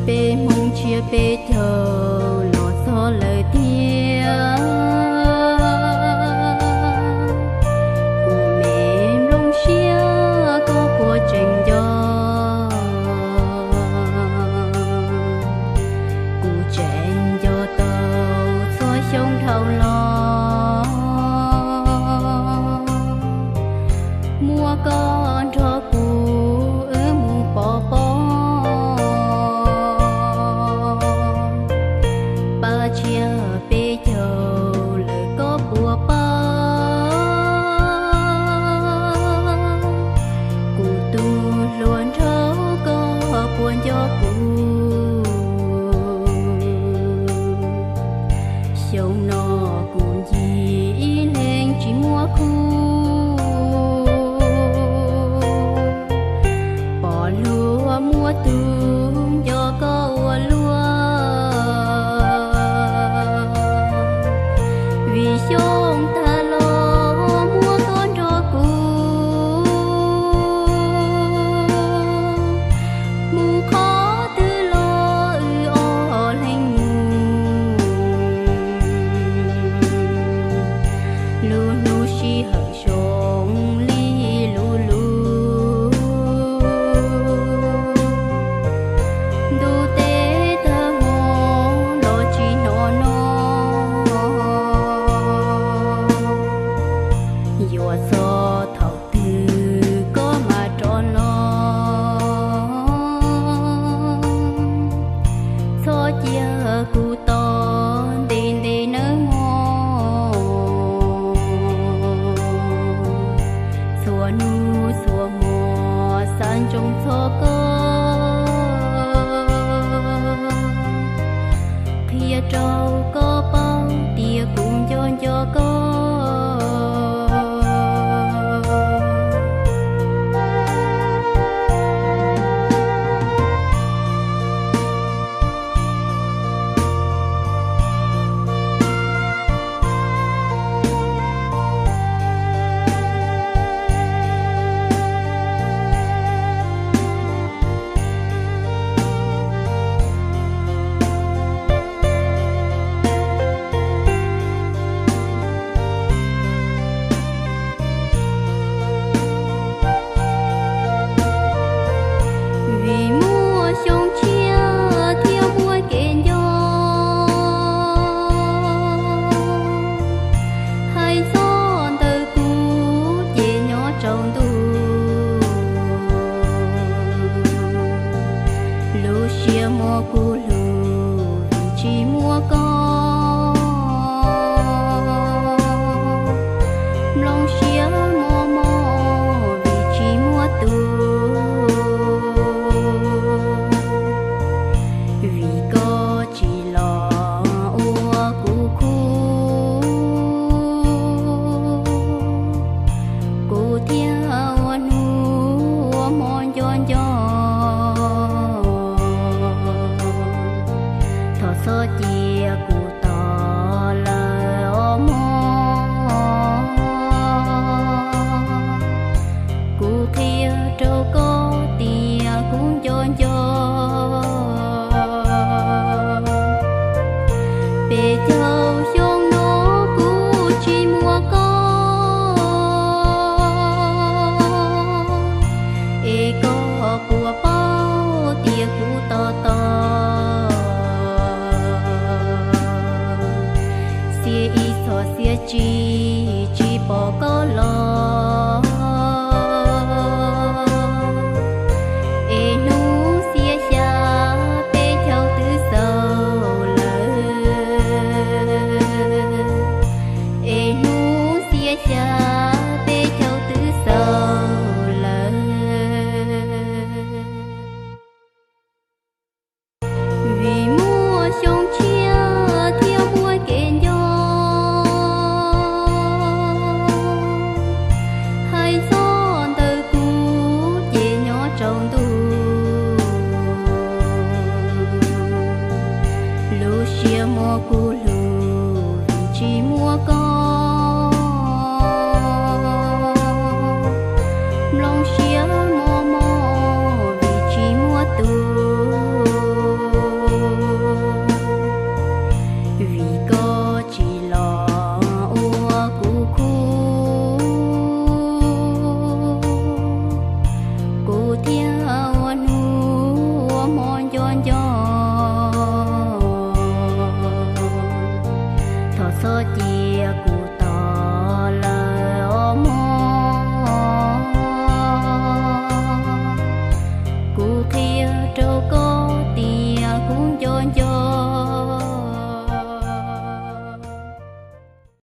Peb Hmoob tshiab peb caug los txog lawm thiab, kuv me nplooj siab koj puas tseem nco? Kuv tseem nco tau txhua xyoo dhau los, muaj koj nrog kuv wb mus pov pob. Pab tshiab peb caug lawm koj puas paub? Kuv tus hluas nraug koj puas nco kuv? Xyoo no kuv ncig ib leeg tsis muaj khub, pom luag muaj tus nco koj ua luaj. Vim xyoo tag los muaj koj nrog kuv, mus qhov twg los wb ob leeg mus. Lub hnub sij hawm zoo li lub lub, ntuj teb tag hmo los tsis hnov no. Yuav txog thaum twg koj mam rov los, txhob cia kuv tos ntev ntev nawb mog. Txhua hnub txhua hmo xav ntsoov txog koj, qhia rau koj paub tias kuv nco nco koj. Vim muaj xyoo tshiab thiab muaj kev nco, hais txog ntawm kuv ces nyob tsaus ntuj. Lub siab mob kuv lug vim tsis muaj koj, nplooj siab mob mob vim tsis muaj tus, vim koj tsis los ua kuv khub. Kuv thiaj ua hnub ua hmo nco nco, thov txhob cia kuv tos lawm os mog. Kuv qhia rau koj tias kuv nco nco. Peb caug xyoo no kuv tsis muaj koj, es koj puas paub tias kuv tos tos, xiab ib txhos xiab tsis, tsis pom koj los, es hnub xiab xya peb caug twb xaus lawm, es hnub xiab xya peb caug twb xaus lawm. Vim muaj xyoo tshiab thiab muaj kev nco, nco nco